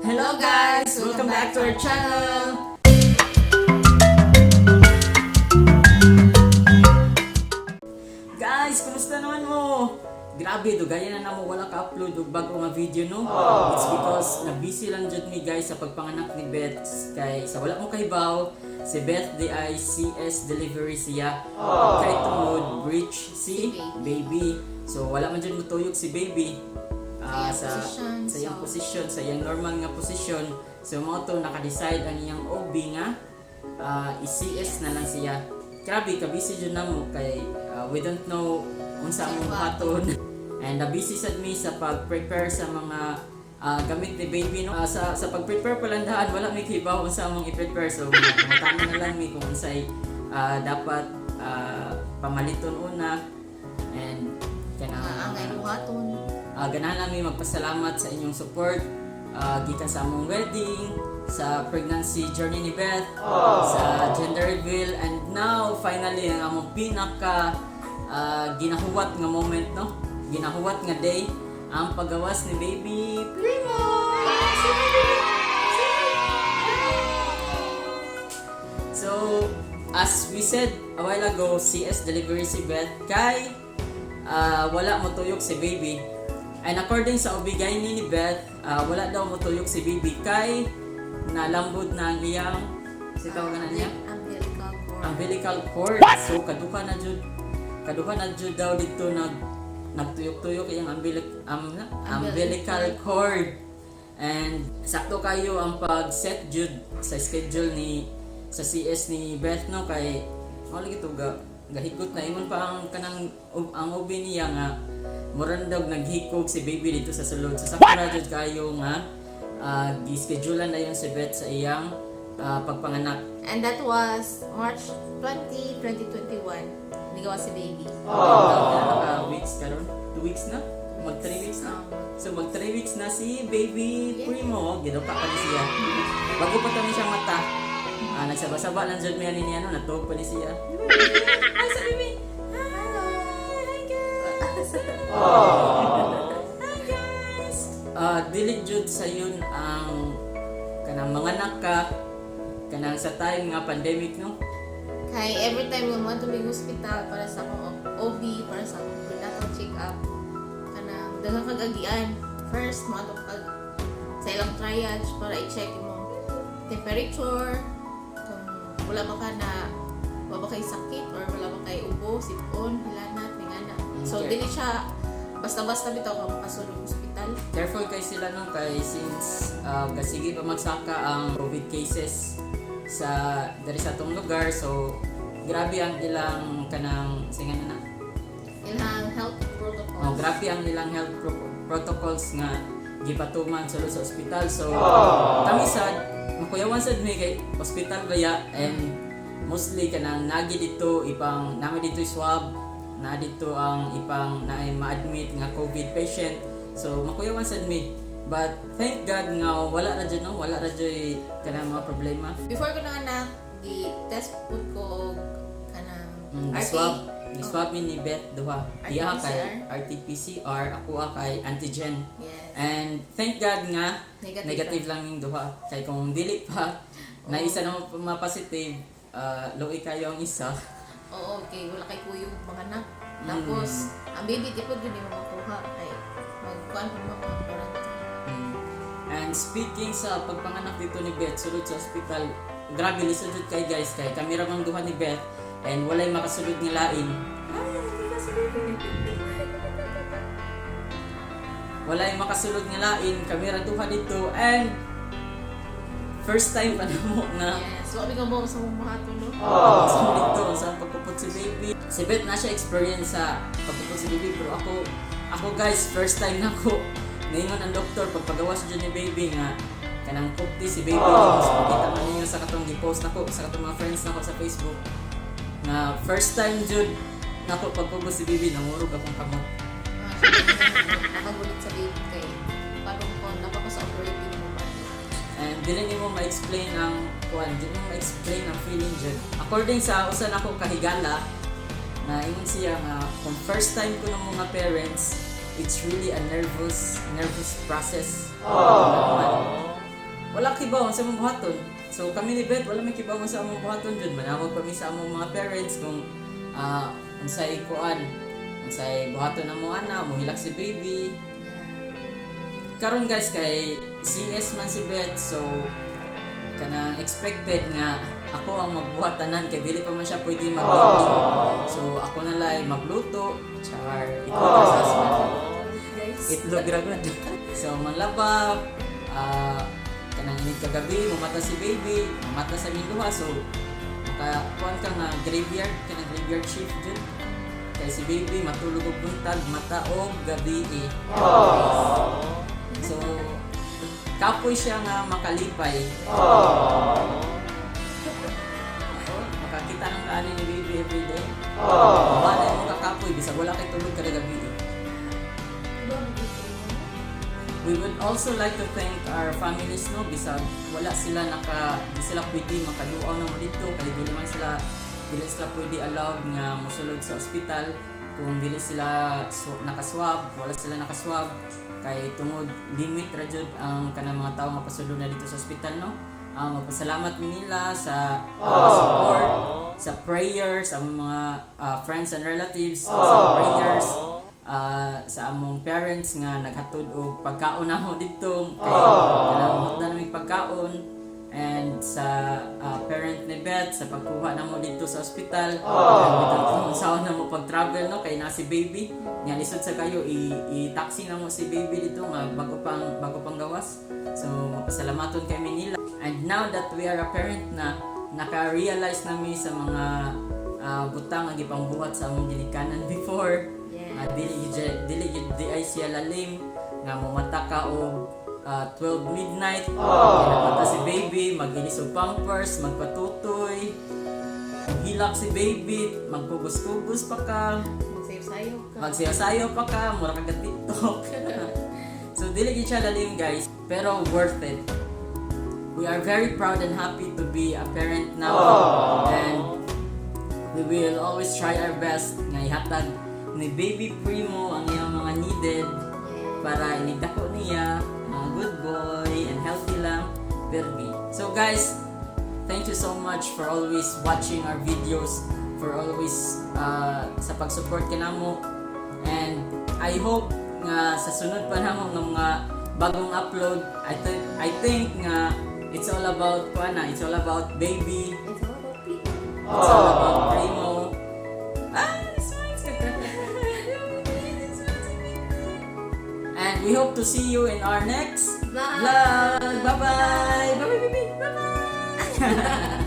Hello guys! Welcome back to our channel! Guys, kumusta naman mo? Grabe, dugayan na namo wala ka-upload og bago nga video, no? It's because na busy lang jud mi, guys, sa pagpanganak ni Beth, kay sa wala mo kahibaw, si Beth di ay CS delivery siya. Kay tungod breech si baby. So wala man jud motuyok si baby Sa iyang position, sa iyang position, sa iyang normal nga position. So mao to naka-decide ang iyang OB nga i-CS na lang siya. Grabe ka busy jud namo kay we don't know unsa ang buhaton. And na busy sad mi sa pag-prepare sa mga gamit ni baby, no. Sa pag-prepare pa lang daan, wala mi kibaw unsa among i-prepare, so mangutana na lang mi kung unsay dapat pamaliton una and kanang Mga angay buhaton. Ganahan namin magpasalamat sa inyong support gikan sa among wedding, sa pregnancy journey ni Beth, sa gender reveal, and now finally ang among pinaka ginahuwat nga moment, no? Ginahuwat nga day, ang pagawas ni baby Primo. Say hi, baby. Say hi. So, as we said a while ago, CS delivery si Beth kay wala motuyok si baby. And according sa OB-GYN ni Beth, wala daw motuyok si baby kay nalambot na ang iyang si tawagan na niya Umbilical cord. Umbilical cord. So kaduha na jud daw dito nagtuyok-tuyok iyang umbilical cord. And sakto kayo ang pag-set jud sa schedule ni sa CS ni Beth, no, kay mao lagi to ga gahigot na ingon pa ang kanang ang OB niya nga murag daw naghikog si baby dito sa sulod. So sakto ra jud kayo nga gi-schedulean na yun si Beth sa iyang pagpanganak. And that was March 20, 2021. Nigawas si baby. Oh. Naka weeks karon? 2 weeks na? Mag 3 weeks na? So mag 3 weeks na si baby Primo. Giduka pa ni siya. Bago pa kami siya mata. Nagsaba-saba lang jud mi ani niya, no, natuog pa ni siya. Hi sa baby. Hi. Hi guys. Hi guys. Dili jud sa yun ang kanang manganak ka kanang sa time nga pandemic, no? Kay every time we want to be hospital para sa akong OB, para sa akong prenatal check-up, kanang daghang kag-agian. First, mo kag sa ilang triage para i-check imong temperature, kung wala ba ka na wala ba kay sakit or wala ba kay ubo, sipon, hilanat, tingana. So, dili siya basta-basta bitaw ka makasulod ospital. Careful kay sila, no, kay since gasige pa magsaka ang COVID cases sa diri sa atong lugar, so grabe ang ilang kanang singan na Ilang health protocols. Oh, grabe ang ilang health protocols nga gipatuman sulod sa ospital. So kami sad makuyawan sad mi kay ospital baya, and mostly kanang nagi dito ipang nami dito swab na dito ang ipang naay ma-admit nga COVID patient, so makuyawan sad mi, but thank God nga wala ra jud, no, wala ra jud kanang mga problema. Before ko nanganak, gi-test pud ko og kanang RT. Swab mi ni Beth duha. Iya kay RT-PCR, ako kay antigen. And thank God nga Negative. Negative lang yung duha. Kay kung dili pa na isa na ma-positive, luoy kayo ang isa. Oo, okay. Wala kay kuyog manganak. Tapos, ang baby di po jud nimo makuha kay magkuan po mga quarantine. And speaking sa pagpanganak dito ni Beth sulod sa ospital, grabe lisod jud kay, guys, kay kami ra mang duha ni Beth and walay makasulod nga lain. Ay, nakita si baby. Walay makasulod nga lain, kami ra duha dito and first time pa namo nga Yes. Wa mi ka mo sa mong buhaton, no? oh. Sa dito sa pagpupot si baby. Si Beth na siya experience sa pagpupot si baby, pero ako guys, first time na ako. Ngayon ang doktor pagpagawas jud ni baby nga kanang kupti si baby. So, makita man ninyo sa katong gi-post nako sa katong mga friends nako sa Facebook nga first time jud nako pagpugos si baby, nangurog akong kamot. Ah, syempre, nakagulit sa baby kay parang ko napako sa operating room. And dili nimo ma-explain ang kuan, dili mo ma-explain ang feeling jud. According sa usa nako kahigala, na ingon siya nga kung first time ko ng mga parents, it's really a nervous nervous process. Aww. Wala kibaw sa among buhaton. So kami ni Beth, wala may kibaw sa among buhaton jud. Manawag kami sa among mga parents kung unsay kuan, unsay buhaton namo ana, mohilak si baby. Karon, guys, kay CS man si Beth, so kanang expected nga ako ang magbuhat tanan kay dili pa man siya pwede magluto. So ako na lang magluto, char, itlog ra sa husband. Guys. Itlog ra gud. So manglaba, kanang inig kagabi, mamata si baby, mamata sa aming duha, so maka kuan ka nga graveyard, kanang graveyard shift jud. Kay si baby matulog og buntag, mata og gabi eh. So kapoy siya nga makalipay. Oo, makakita ng kanin ni baby every day. Wala mo kakapoy, bisag wala kay tulog kada gabi eh. We would also like to thank our families, no, bisag wala sila naka di sila pwede makaduaw na mo dito kay dili sila pwede allowed nga mosulod sa ospital kung dili sila so, nakaswab. Wala sila nakaswab kay tungod limit ra jud ang kanang mga tawo nga pasulod na dito sa ospital, no. Magpasalamat mi nila sa support, sa prayers, sa among mga friends and relatives, sa prayers, sa among parents nga naghatod og pagkaon namo didto kay kanang hutdan nami pagkaon, and sa parent ni Beth sa pagkuha namo didto sa ospital. And we don't know unsaon namo pag-travel, no, kay na si baby nga lisod sa kayo i-taxi namo si baby dito nga bago pang gawas. So mapasalamaton kami nila. And now that we are a parent na, naka-realize nami sa mga butang nga gipangbuhat sa among ginikanan before. Nga dili gyud di ay siya lalim nga momata ka og 12 midnight kay namata si baby, mag-ilis og pampers, magpatutoy, hilak si baby, magkugos-kugos pa ka. Magsayo-sayo ka. Magsayo-sayo pa ka, mura ka TikTok. So dili gyud siya lalim, guys, pero worth it. We are very proud and happy to be a parent now and we will always try our best nga ihatag ni baby Primo ang iyang mga needed para inigdako niya, good boy and healthy lang permi. So guys, thank you so much for always watching our videos, for always sa pag-support kanamo, and I hope nga sa sunod pa namo nga mga bagong upload, I think nga it's all about kuan na, it's all about baby. It's all about people. It's all about Primo. Ah, smiles. And we hope to see you in our next Vlog. vlog. Bye-bye. Bye-bye, baby. Bye-bye.